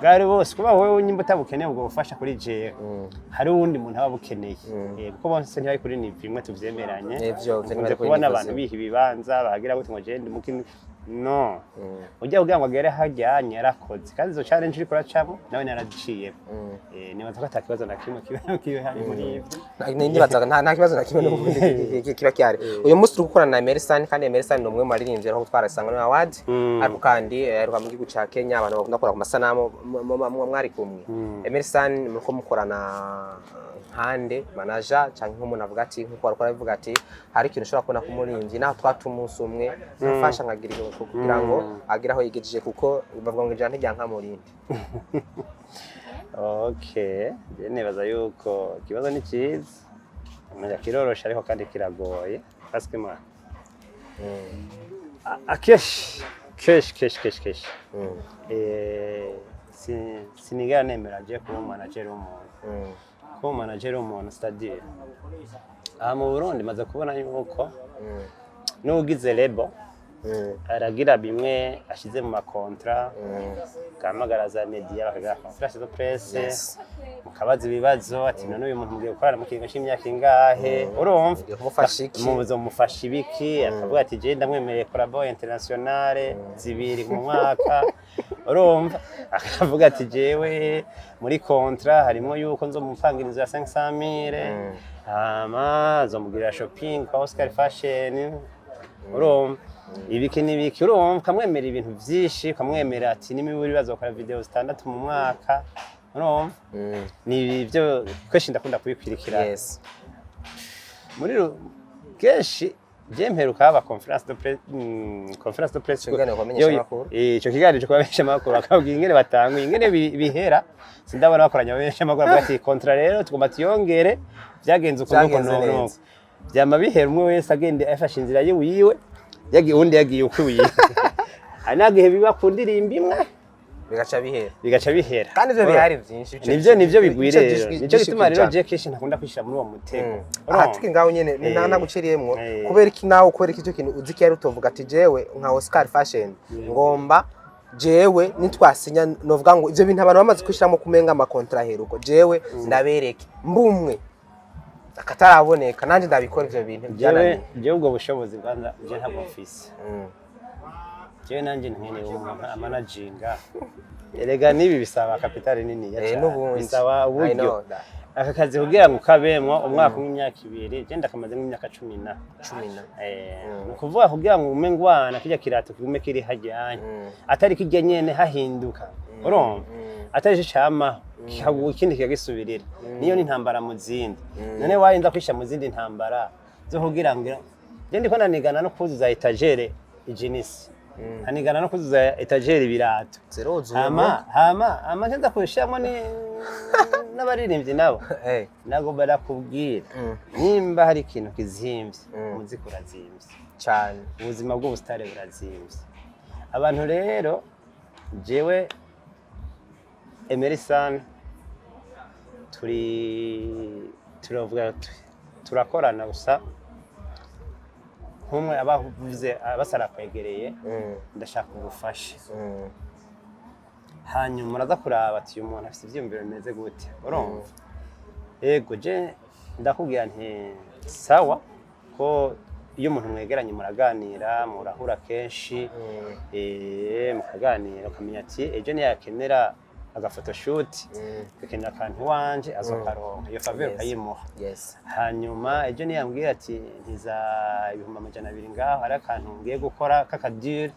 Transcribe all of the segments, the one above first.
Bwari bose kuba wowe nyimba utabukeneye ubwo bufasha kuri jewe, hari uwundi muntu aba abukeneye. Kuko bose ntibari kuri niveau imwe, tuvyemeranye. Nivyo, Nkunze ntibari kuri kubona niveau abantu zimwe. biha ibibanza bagira gute ngo jewe ndi mukini no ujya kugira ngo agere hajyanye yarakoze, kandi izo challenge uriko uracamo nawe naraziciyemo. Nibaza ko ata kibazo na kimwe kiba kiba hari muri ivyo. Ndibaza nta kibazo na kimwe n'ubundi kiba gihari. Uyu munsi turi gukorana na Emerson, kandi Emerson ni umwe mu baririmbyi aho gutwara Isangano Award, ariko kandi aheruka mu gihugu ca Kenya. Abantu bakunda gukora ku masanamu mwari kumwe. Emerson muriko mukorana nkande manager canke nk'umuntu avuga ati, nkuko wariko arabivuga ati hari ikintu ushobora kubona ku muririmbyi naho twata umunsi umwe nkafasha nkagira ikintu kugira ngo agire aho yigejeje, kuko bavuga ngo ijana ntiryanka mu rindi. Okay, je nibaza yuko ikibazo ni cyiza, umenya kiroroshe ariko kandi kiragoye, parce que moi akenshi kenshi kenshi kenshi kenshi sinigera nemera je kuba manager w'umuntu. Kuba manager w'umuntu, c'est-à-dire aha mu Burundi maze kubona yuko n'ugize label aragira bimwe ashize mu ma contrats, agahamagara za media bakagira conférence de presse, mukabaza ibibazo ati: "None uyu muntu mugiye gukorana mu kiringo c'imyaka ingahe?" Urumva? Mugiye kumufasha iki? Muzomufasha ibiki? Akavuga ati: "Je ndamwemereye collabo internationale zibiri mu mwaka." Urumva, akavuga ati: "Jewe muri contrat harimo yuko nzomupangira inzu ya 500 mille, hama nzomugirira shopping kwa Oscar Fashion." Urumva, ibiki n'ibiki, urumva, ukamwemera ibintu vyinshi, ukamwemera ati n'imiburi bazokora video zitandatu mu mwaka. Urumva, ni ibyo kenshi ndakunda kubikwirikira. Muri kenshi je mperuka haba conférence de presse, conférence de presse. Ico kiganiro kubamenyesha amakuru. Ico kiganiro cyo kubamenyesha amakuru, bakabwira ingene batanguye, ingene bihera. Sindabona bakoranya abamenyesha amakuru bavuga ati: "Contrat rero tugomba tuyongere, vyagenze uku nuku." Vyagenze No neza. no vyama bihera umwe wese agende afashe inzira ye wiwe, yagiye uwundi yagiye ukwi wiwe. Hari nagihe biba ku ndirimbo imwe bigaca bihera. Bigaca bihera. Kandi ivyo bihari vyinshi. Nivyo bigwire Ico rero, nico gituma rero je kenshi ntakunda kwishira muri uwo mutego. Aha Urumva? Tukiri ngaho nyene ni naguciriyemwo. Kubera iki nawe, kubera iki icyo kintu uzi ko yari utovuga ati: "Jewe nka Oscar Fashion ngomba jewe nitwasinya," novuga ngo ivyo bintu abantu bamaze kwishiramo kumenga ama contrats aheruko, jewe ndabereke mbumwe akataraboneka nanje ndabikora ivyo bintu Jewe byananiye. Jewe ubwo bushobozi bwanza je ntabwo mfise. Jewe nanje nkeneye umuntu amanaginga. Erega n'ibi bisaba capital nini cyane. N'ubundi. Bisaba I uburyo. know that. Aka kazi kugira ngo ukabemwo umwaka umwe, imyaka 2, je ndakamaze nk'imyaka cumi na. Cumi na. Ni ukuvuga kugira ngo ugume ngwana kirya kirato kigume kiri hajyanye, atari kirya nyene hahinduka, urumva, atari ico camaho kikaguha ikindi kikagisubirira, niyo ni intambara mu zindi. None warinda kwisha mu zindi ntambara zo kugira ngo je ndiko nanigana no kuzuza étagère ijinisi, nkanigana no kuzuza étagère ibirato. Ziruzuye. Hama nza kubishiramwo ni n'abaririmbyi nabo. Nagomba nakubwira, nimba hari ikintu kizimvye, umuziki urazimvye. Cyane. Ubuzima bw'ubusitari burazimvye. Abantu rero, jewe Emerson turi turavuga turakorana gusa nk'umwe aba avuze abasarakwegereye: "Ndashaka ubufasha." Hanyuma uraza kuraba ati: "Uyu muntu afite ivyiyumviro bimeze gute?" Urumva, yego, je ndakubwira nti: "Sawa." Ko iyo umuntu mwegeranye muraganira, murahura kenshi, mukaganira, ukamenya ati ejo niyakenera aga photoshoot, gakenera akantu iwanje, azokaronka iyo faveur, ukayimuha. Hanyuma ejo niyambwira ati: "Ntiza 200,000 ngaho hari akantu ngiye gukora k'akadire,"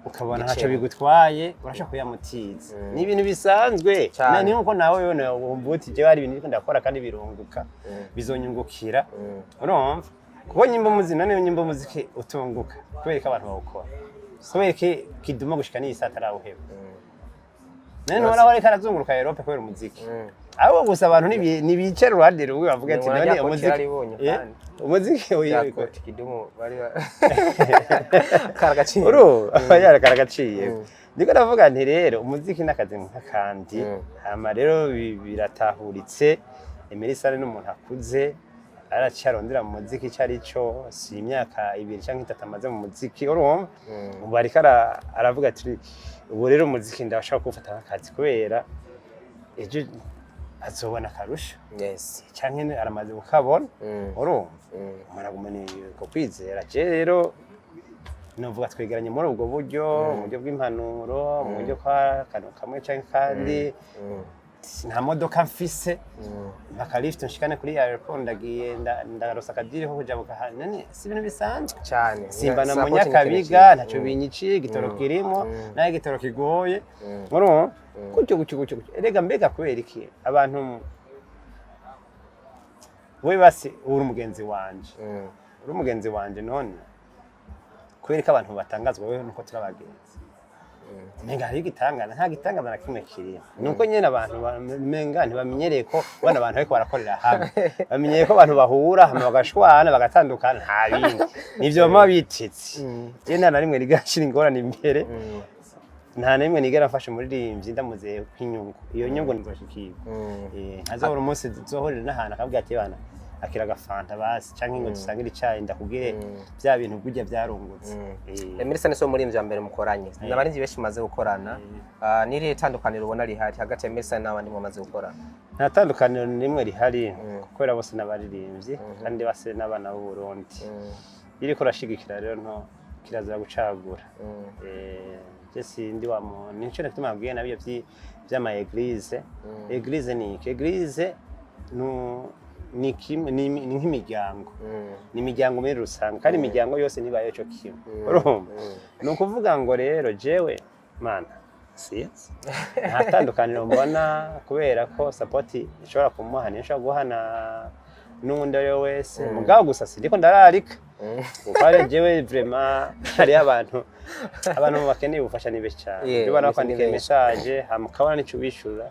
ukabona ntacyo Igiciro. bigutwaye, urashobora kuyamutiza. Ni ibintu bisanzwe. Cane. Ni nkuko nawe yone wumva uti: "Jewe hari ibintu ndiko ndakora kandi birunguka, bizonyungukira." Urumva, kuko nyimba umuziki, none nyimba umuziki utunguka, kubera ko abantu bawukora, kubera ko Kiduma gushika n'iyi saa atarawuheba, none ntubona ko ariko arazunguruka Europe kubera umuziki? Ahubwo gusa abantu nibicara uruhande rumwe bavuga ati: Nibona "None rya koti umuziki yararibonye kandi. Umuziki Rya koti Kidumu bari karagaciye. Uru karagaciye. Ndiko ndavuga nti rero umuziki n'akazi nk'akandi. Hama rero biratahuritse, Emery Sale n'umuntu akuze. Aracyarondera mu muziki icyo ari cyo. Si imyaka 2 cyangwa 3 amaze mu muziki, urumva? Ubu ariko aravuga ati: "Ubu rero umuziki ndashaka kuwufata nk'akazi," kubera ejo azobona akarusho canke aramaze kukabona. Urumva, umuntu agumana ko kwizera. Je rero novuga twegeranye muri ubwo buryo, mu buryo bw'impanuro, mu buryo kwa akantu kamwe canke kandi. Nta modoka mfise, mpaka lift nshikane kuri aéroport, ndagiye ndarosa akadiri ko kujabuka none si ibintu bisanzwe. Cyane. Simba na Support ni munyakabiga ikintu. ntacyo binyiciye, igitoro kirimo, naho igitoro kigoye. Urumva, gutyo gutyo gutyo gutyo. Erega mbega kubera iki abantu we basi uri umugenzi wanje, uri umugenzi wanje, none kubera ko abantu batangazwa wewe nuko turi abagenzi, menga hariho igitangaza? Nta gitangaza na kimwe kirimo. Ni uko nyine abantu menga ntibamenyereye ko bano abantu bariko barakorera hamwe. Bamenyereye ko abantu bahura hama bagashwana, bagatandukana, nta bindi. Nivyo bama bitetse. Je nta na rimwe rigashira ingorane imbere. Nta na rimwe nigera mfasha umuririmbyi ndamuzeye kw'inyungu. Iyo nyungu nzoshikirwa. Ntazobura umunsi tuzohurira n'ahantu akabwira ati: "Bana, akira agafanta basi, canke ngo dusangire icayi, ndakubwire bya bintu burya byarungutse." Emerson si umuririmbyi wa mbere mukoranye, n'abaririmbyi benshi mumaze gukorana. N'irihe tandukaniro ubona rihari hagati ya Emerson n'abandi mumaze gukorana? Nta tandukaniro n'imwe rihari, kubera bose n'abaririmbyi kandi bose n'abana b'u Burundi. Iyo uriko urashigikira rero, nto kirazira gucagura. Je sindi wa muntu, nico gituma nabwiye nabyo vy'ama église. Église ni iki? Église ni kimwe, ni nk'imiryango, ni imiryango muri rusange, kandi imiryango yose ntibayo co kimwe. Urumva, ni ukuvuga ngo rero jewe mana sinzi, nta tandukaniro mbona, kubera ko support ishobora kumuha niyo nshobora guhana n'uwundi ari we wese. Mugabo gusa sindiko ndararika, kuko hari jewe vraiment hariho abantu bakeneye ubufasha ni benshi cyane. Iyo ubona benshi ni kwandika benshi. message hama ukabona n'ico ubishura.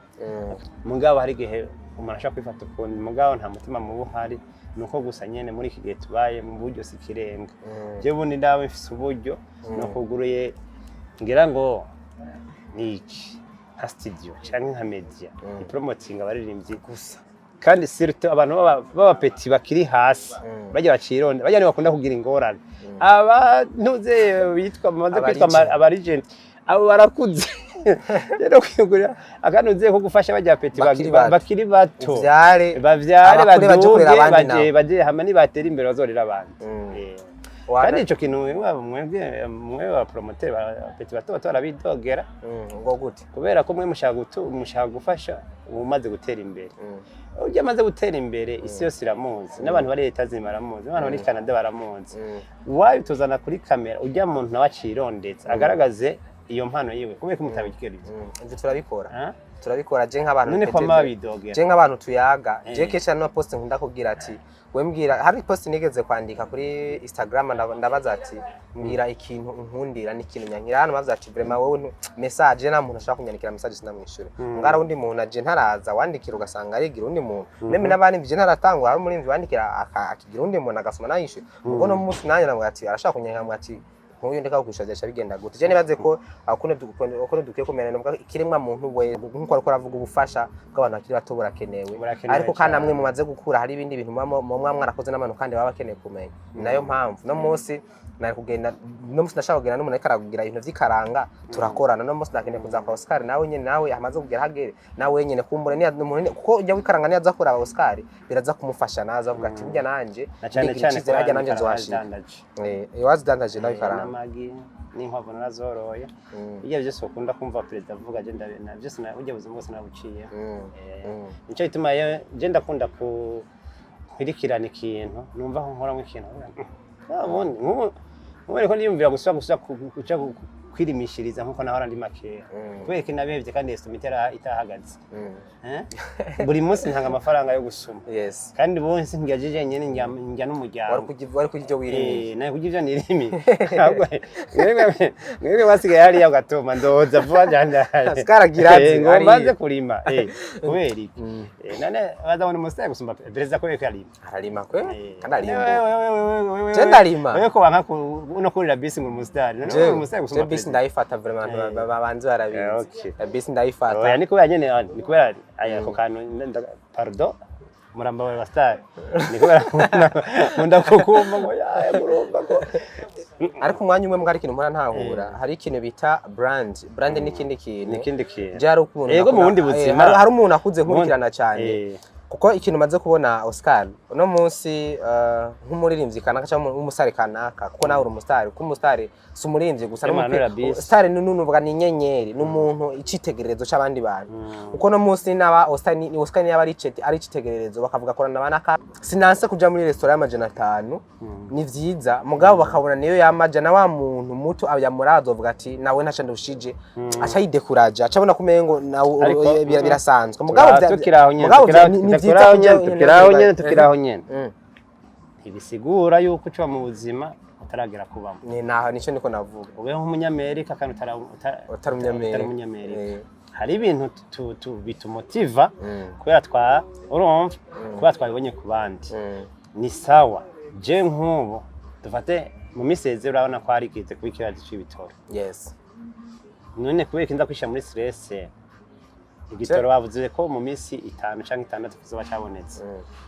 Mugabo hari igihe umuntu ashobora kwifata ukundi, mugabo nta mutima mubi uhari. Ni uko gusa nyene muri iki gihe tubaye mu buryo si ikirenga. Jewe ubundi ndawe mfise uburyo nokuguruye, ngira ngo ni iki, nka studio canke nka media ipromotinga abaririmbyi gusa, kandi surtout abantu b'aba petits bakiri hasi, bajya bacironde, bajya nibo bakunda kugira ingorane. Abantuze bitwa bamaze kwitwa Aba legend. Aba legend, abo barakuze. Rero kwigurira akanuze ko gufasha bajya petits bakiri bato. Bakiri bato. Uvyare bavyare, abakure baje kurera baduge, abandi baje nabo. Baje hama nibatera imbere bazorera abandi. Kandi ico kintu mwebwe ba promoteur ba petits bato bato barabidogera. Ngo gute? Kubera ko mwe mushaka gufasha umaze gutera imbere. Ujya amaze gutera imbere, isi yose iramuzi, n'abantu bari leta zimwe baramuzi, n'abantu bari Canada baramuzi. Wabituzana kuri kamera, ujya muntu nawe acirondetse agaragaze iyo mpano yiwe, kubera ko mutabigera ibyo. Ivyo turabikora. Ah? Turabikora. Je nk'abantu None kwama babidogera? Je nk'abantu tuyaga, je kenshi hari post nkunda kubwira ati: "We mbwira." Hari post nigeze kwandika kuri Instagram, ndabaza ati: "Mbwira ikintu unkundira n'ikintu nyankira." Hano bavuze ati: "Vraiment wowe message nta muntu ashobora kunyandikira message sinamwishure." Ngara undi muntu aje ntaraza wandikira, ugasanga arigira undi muntu même n'abandi. Je ntaratangura, hari umurimvyi wandikira akigira undi muntu agasoma nayishure. Ubwo no munsi nanjye namubwira ati arashaka kunyandikira, nkamubwira ati: "Nk'uyu ndeka kwishyura, byasha bigenda gute?" Je nibaze ko ukuntu dukwiye kumenya nuvuga ikiremwa muntu we, nkuko ariko aravuga, ubufasha bw'abantu bakiri bato burakenewe. Burakenewe Ariko kandi cane. namwe mumaze gukura, hari ibindi bintu muba mwarakoze n'abantu kandi baba bakeneye kumenya. Ni nayo mpamvu no munsi nari kugenda, no munsi ndashaka kugenda n'umuntu ariko arakugira ibintu vy'ikaranga, turakorana. No munsi ndakeneye kuza kwa Oscar, nawe nyene nawe amaze kugera hagere, nawe nyene kumbura niya umuntu, kuko ujya wikaranga niyaza kuraba Oscar biraza kumufasha, naza avuga ati: "Burya nanje Na cane ndigira cane. icizere, harya nanje nzohashika." Nzohashika. Wazidandaje nawe ikaranga? N'amagi n'inkwavu narazoroye. Ibyo byose ukunda kumva perezida avuga, je na byose burya buzima bwose nabuciye. Nico gituma je ndakunda ku nkwirikirana ikintu, numva aho nkoramo ikintu ubundi nk'ubu ariko niyumvira gusubira kuja kwirimishiriza nkuko nahora ndima kera, kubera ko nabevye kandi estomac itahagaze. Eh? Buri munsi ntanga amafaranga yo gusuma. Kandi bose ndya je jenyene, ndya n'umuryango. Wari kurya ibyo wirimiye. Eh, nawe kurya ivyo nirimiye. Ahubwo mwebwe wasigaye hariya ugatuma ndoza vuba njanja. Oscar agira ati, Ngo hariya. mbanze kurima. Kubera iki? None bazabona umusitari gusumba perezida kubera ko yarima? Ararima kwe. Kandi Wewe, arimbuka. wewe, Je ndarima. Wewe ko wanka uno kurira bisi ngo umusitari. None Je uri umusitari je gusumba bisi perezida? ndayifata vraiment, abantu babanze barabizi. Okay. Bisi ndayifata. Oya, ni kubera nyene, ni kubera aya ako kantu, pardon. Muramba wa star ni kubera nkunda kukumva ngo yaye murumva ko. Ariko umwanya umwe mbwa ari ikintu mpora ntahura, hari ikintu bita brand. Brand ni ikindi kintu. Ni ikindi kintu. Je hari ukuntu Yego, mu bundi buzima. Hari umuntu akuze nkurikirana cyane, kuko ikintu maze kubona, Oscar, uno munsi nk'umuririmbyi kanaka cyangwa umusare kanaka, kuko nawe uri umusitari, kuko umusitari si umuririmbyi gusa. Emmanuel Abisi. Star ni nuvuga ni inyenyeri, ni umuntu icitegererezo c'abandi bantu, kuko no munsi naba Oscar ni Oscar niba ari icitegererezo, bakavuga ko naba naka sinanse kuja muri restaurant y'500, ni vyiza, mugabo bakabona niyo yamajana, wa muntu muto yamuraza azovuga ati nawe ntaca ndushije, aca yidekuraje, aca abona ko umengo nawe Ariko, birasanzwe, mugabo tukiri aho nyene, mugabo ni vyiza tukiri aho kuja nyene, tukiri aho nyene, tukiri aho nyene, Mm. ntibisigura yuko uca mu buzima utaragera kubamo. Ni naho nico niko navuga. Ube nk'umunyamerika kandi utari umunyamerika. Utari umunyamerika. Hari ibintu bitumotiva kubera twa urumva kubera twabibonye ku bandi. Ni sawa, je nk'ubu dufate mu miseze, urabona ko harigeze kuba ikibazo c'ibitoro. None kubera iki nza kwishira muri stress? Igitoro bavuze ko mu minsi 5 canke 6 kizoba cabonetse.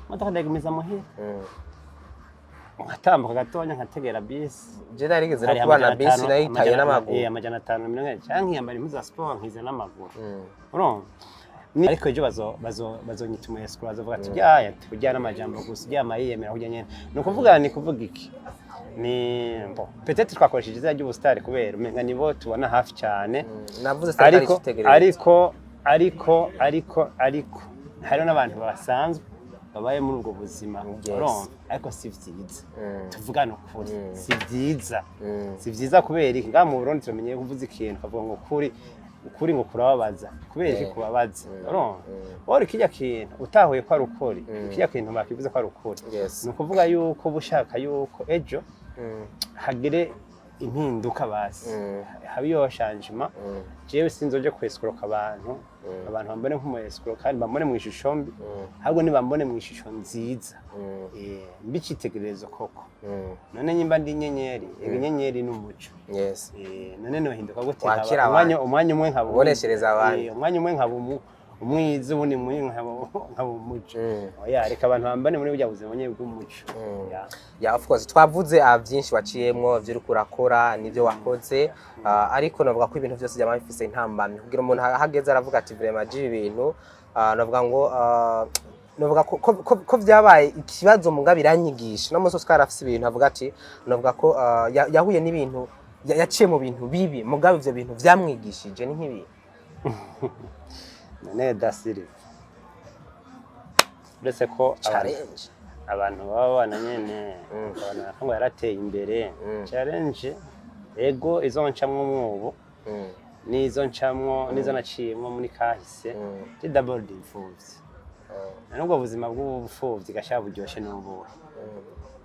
Imodoka ndayigumiza muhira, nkatambuka gatonya nkategera bisi. Je narigeze no Hari kubana amajana bisi atanu, nayitaye n'amaguru. 540 canke nkiyambara impuzu za siporo nkiza n'amaguru. Urumva, ariko ejo bazonyita umu escroc, bazovuga ati ryaya kurya n'amajambo gusa, uryama yiyemera kurya nyene. Ni ukuvuga, ni kuvuga iki, ni bon, peut-être twakoresheje izina ry'ubusitari kubera umenga nibo tubona hafi cyane. Navuze se ari Ariko icitegererezo. Ariko hariho n'abantu basanzwe babaye muri ubwo buzima. Urumva, ariko si vyiza. Tuvugane ukuri, si vyiza. Si vyiza kubera iki? Ngaha mu Burundi turamenyeye kuvuza ikintu ukavuga ngo ukuri, ukuri ngo kurababaza. Kubera iki kubabaza? Urumva, wari kirya kintu utahuye ko ari ukuri, kirya kintu bakivuze ko ari ukuri, ni ukuvuga yuko uba ushaka yuko ejo hagire impinduka, basi habe iyo changement. Jewe sinzoje kwesikuroka abantu, abantu bambone nk'umu escroc kandi bambone mu ishusho mbi, ahubwo nibambone mu ishusho nziza, mbe icitegererezo koko. None nyimba ndi inyenyeri, ega inyenyeri ni umuco. None nohinduka gute? Wakira umwanya abantu. Umwanya umwe nkaba Uboneshereza abandi. Umwanya umwe nkaba umwiza, ubundi umwe nkaba umuco. Oya, reka abantu bambane muri burya buzima nyene bw'umuco. Ya. Yeah, of course, twavuze byinshi waciyemwo, ivyo uriko urakora n'ivyo wakoze, ariko navuga ko ibintu byose byama bifise intambamyi kugira umuntu ahageze aravuga ati vraiment je ibi bintu, navuga ngo navuga ko vyabaye ikibazo muga biranyigisha. No munsi Oscar afise ibintu avuga ati navuga ko yahuye n'ibintu, yaciye mu bintu bibi, mugabo ivyo bintu vyamwigishije ni nk'ibi. None dasiri uretse ko Challenge. Abantu baba babana nyene, ukabona ngo yarateye imbere. Challenge, ego, izo ncamwo mwubu n'izo ncamwo n'izo naciyemwo muri kahise. Je d'abord ndi imfuvyi. Nubwo buzima bw'ubupfuvyi gasha buryoshe n'ubuhe?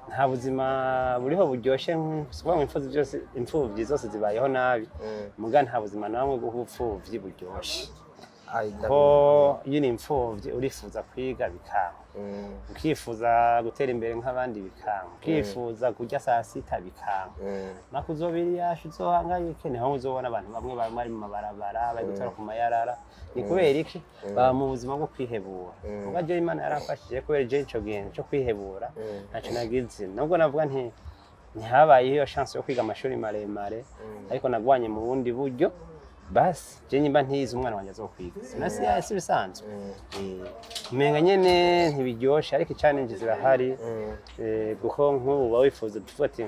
Nta buzima buriho buryoshe, si ukuvuga ngo imfuvyi byose, imfuvyi zose zibayeho nabi, muga nta buzima na bumwe bw'ubupfuvyi buryoshe. Ai, ko iyo uri imfuvyi urifuza kwiga bikanga, ukifuza gutera imbere nk'abandi bikanga, ukifuza kurya saa sita bikanga. Maka uzobira iyasha uzohangayike, niho uzobona abantu bamwe bamwe bari mu mabarabara bari gutora ku mayarara. Ni kubera iki? Baba mu buzima bwo kwihebura. Muga jewe Imana yaramfashije, kubera jewe ico gihe cyo kwihebura ntacyo nagize, nubwo navuga nti ntihabayeho iyo chance yo kwiga amashuri maremare, ariko nagwanye mu bundi buryo. Basi je nyimba ntize, umwana wanjye azokwiga, sinasi si bisanzwe. Umenga nyene ntibiryoshe, ariko challenge zirahari. Kuko nk'ubu uba wifuza, tuvuga ati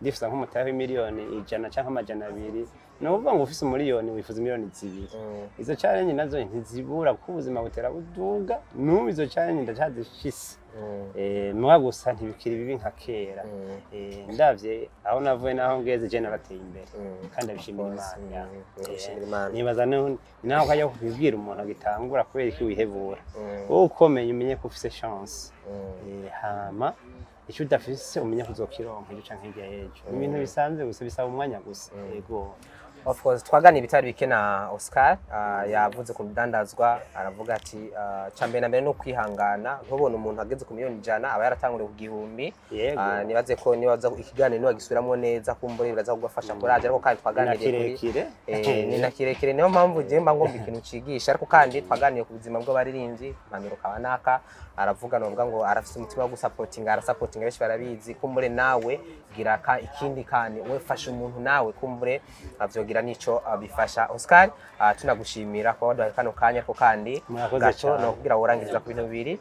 ndifuza nk'umutahe w'100 miliyoni canke 200, ni ukuvuga ngo ufise 1 miliyoni wifuza 2 miliyoni. Izo challenge nazo ntizibura, kuko ubuzima butera buduga. N'ubu izo challenge ndacazifise. Muga gusa ntibikiri bibi nka kera. Ndavye aho navuye n'aho ngeze, je narateye imbere kandi ndabishimira Imana. Ndabishimira Imana. Nibaza ni naho kajya kubibwira umuntu agitangura, kubera iki wihebura? Wowe ukomeye umenye ko ufise chance. Hama icyo udafise umenye ko uzokironka ejo canke hirya y'ejo. Ni ibintu bisanzwe, gusa bisaba umwanya gusa, yego. Of course, twaganiriye ibitari bike na Oscar. Yavuze ku rudandazwa, aravuga ati cambere na mbere no kwihangana, ntubone umuntu ageze ku miliyoni 100 aba yaratanguriye ku 1000. Nibaze ko nibaza ikiganiro nibagisubiramo neza, kumbure biraza kugufasha kuraje. Ariko kandi Na twaganiriye kuri kirekire. Ni na kirekire, niyo mpamvu je mba ngomba ikintu cigisha. Ariko kandi twaganiriye ku buzima bw'abaririmbyi, impanuro kabanaka aravuga, novuga ngo arafise umutima wo gusapotinga, arasapotinga, benshi barabizi. Kumbure nawe gira ka ikindi kandi we fasha umuntu nawe, kumbure avyogira nico bifasha. Oscar, tunagushimira kuba waduhaye kano kanya. Ariko kandi Murakoze gato cane. no kugira worangiriza ku bintu bibiri,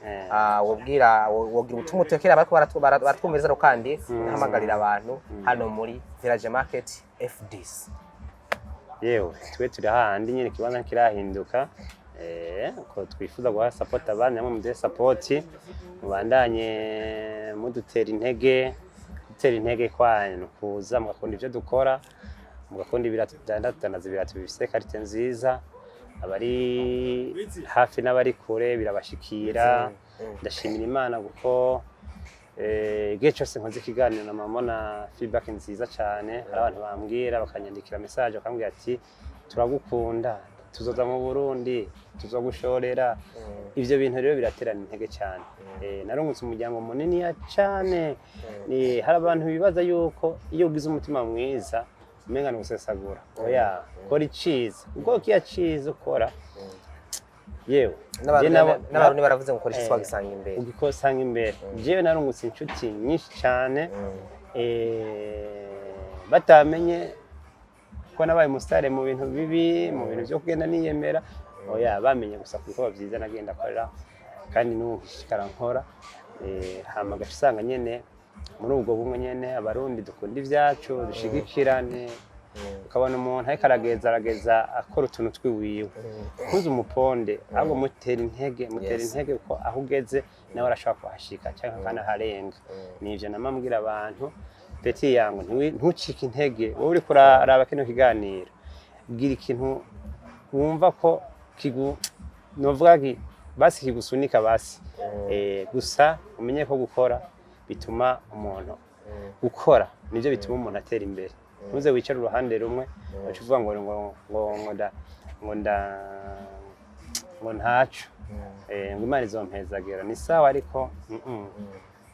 wobwira, wogira ubutumwa utekera abariko baratwumviriza, ariko kandi uhamagarira abantu hano muri Village Market FDC. Yewe, twe turi hahandi nyine, ikibanza kirahinduka, ko twifuza guha support abandi, namwe muduhe support, mubandanye mudutera intege. Gutera intege kwanyu ni ukuza mugakunda ibyo dukora, mugakunda ibirato tudandaza, ibirato bifise qualité nziza, abari hafi n'abari kure birabashikira. Ndashimira Imana kuko igihe cyose nkoze ikiganiro na mama na feedback nziza cyane. Hari abantu bambwira, bakanyandikira message, bakambwira ati: "Turagukunda, tuzoza mu Burundi, tuzogushorera." Ivyo bintu rero biraterana intege cyane. Narungutse umuryango munini cyane. Ni hari abantu bibaza yuko iyo ugize umutima mwiza umenga ni gusesagura. Oya, kora iciza, kuko kiya ciza ukora, yewe je N'abarundi baravuze ngo ukoresha gisanga imbere. Ugikosanga imbere. Jewe narungutse inshuti nyinshi cyane, batamenye ko nabaye umusitari mu bintu bibi, mu bintu byo kugenda niyemera. Oya, bamenye gusa ku bikorwa byiza nagenda akorera, kandi n'ubu nkishikara nkora. Hama gaca usanga nyene muri ubwo bumwe nyene, Abarundi dukunda ivyacu, dushigikirane. Ukabona umuntu ariko arageza akora utuntu twiwiwe, ntuze umuponde, ahubwo mutera intege, mutera intege, kuko aho ugeze nawe arashobora kuhashika cyangwa akanaharenga. Nivyo nama mbwira abantu: petit yangu, ntucike intege. Wowe uriko uraraba kino kiganiro, bwira ikintu wumva ko kigu novuga basi kigusunika basi. Gusa umenye ko gukora bituma umuntu, gukora nivyo bituma umuntu atera imbere. Ntuze wicare uruhande rumwe, uca uvuga ngo nda ngo nda ngo ntaco, ngo Imana izompezagira. Ni sawa, ariko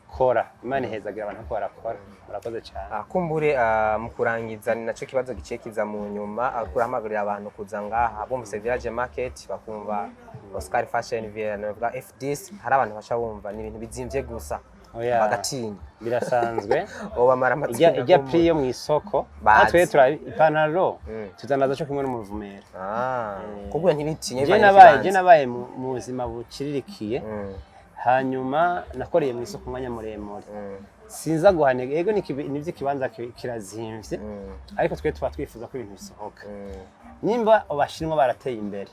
kora, Imana ihezagira abantu ko barakora. Murakoze cyane. Kumbure mu kurangiza, ni naco kibazo giciye kiza mu nyuma, kurahamagarira abantu kuza ngaha bumvise Village Market, bakumva Oscar Fashion Ville, navuga FDC, hari abantu baca bumva ni ibintu bizimvye gusa, Oya, bagatinya. Birasanzwe. Bobamara ijya amatsiko. Ijya prix yo mu isoko. Bazi. Natwe tura ipantaro tuzanaza cyo kimwe n'umuvumera. Kubwo ntibitinye. Je nabaye mu buzima buciririkiye, hanyuma nakoreye mu isoko umwanya muremure. Sinza guhanega, yego nivyo ikibanza kirazimvye, ariko twe tuba twifuza ko ibintu bisohoka. Nimba Abashinwa barateye imbere,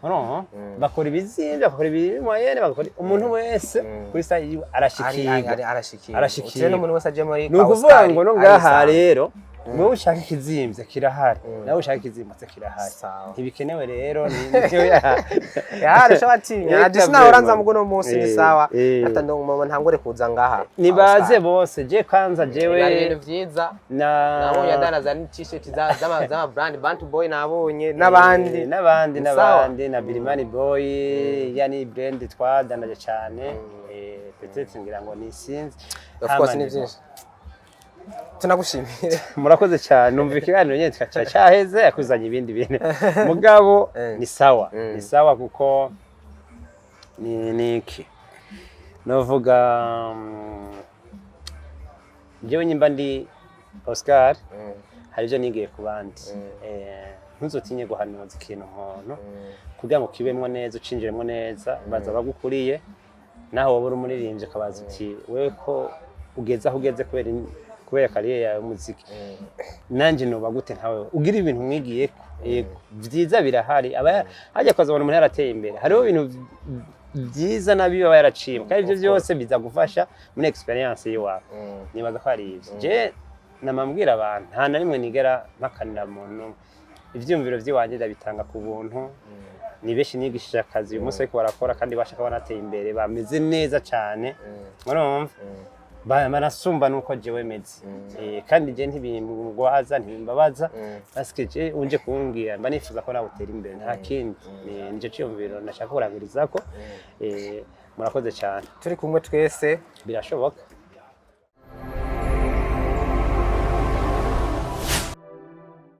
urumva, bakora ibizimvye, bakora ibiri moyenne, bakora umuntu wese kuri sayi yiwe arashikirwa. Arashikirwa. Arashikirwa. Utire n'umuntu wese aje muri Ni kwa ukuvuga Oscar, ngo no ngaha arisanga. rero, wowe ushaka ikizimvye kirahari, nawe ushaka ikizimbutse kirahari. Sawa. Ntibikenewe rero Ya, batinya. Reka Ati sinahora nza vraiment. muguno munsi ni sawa. Ata ndo ntangure kuza ngaha. Nibaze bose, je kwanza jewe Ari ibintu vyiza. Na Nabonye adanaza ni t-shirt z'ama brand Bantu Boy, nabonye n'abandi. N'abandi. Ni sawa. N'abandi na Birimani Boy, yani brand twadanaje cyane. Peut-être ngira ngo ni sinzi. Of course, ni byinshi. Tunagushimire. Murakoze cyane. Numva ikiganiro nyine tukaca cyaheze, yakuzanye ibindi bintu, mugabo ni sawa. Ni sawa, kuko ni iki novuga, njyewe nyimba ndi Oscar, hari ibyo nigiye ku bandi. Ntuzotinye guhanuza ikintu umuntu kugira ngo kibemwo neza, ucinjiremo neza. Baza bagukuriye, naho wowe uri umuririmbyi, ukabaza uti: "Wewe ko ugeze aho ugeze kubera carrière yawe y'umuziki, nanjye noba gute nkawe?" Ugira ibintu mwigiyeko. Yego, vyiza birahari. Aba hajya kwazabona umuntu yarateye imbere, hariho ibintu vyiza nabi aba yaraciye, kandi ivyo byose biza gufasha muri experience yiwawe. Nibaza ko ari ivyo je namambwira abantu. Nta na rimwe nigera mpakanira muntu ivyiyumviro vy'iwanje, ndabitanga ku buntu. Ni benshi nigishije akazi uyu munsi ariko barakora, kandi bashaka banateye imbere, bameze neza cyane. Urumva. Banasumba nuko jewe meze. Kandi je ntibingwaza, ntibimbabaza, parce que je unje kumbwira mba nifuza ko nawe utera imbere, nta kindi. Nico ciyumviro nashaka kurangirizako. Murakoze cyane. Turi kumwe twese. Birashoboka.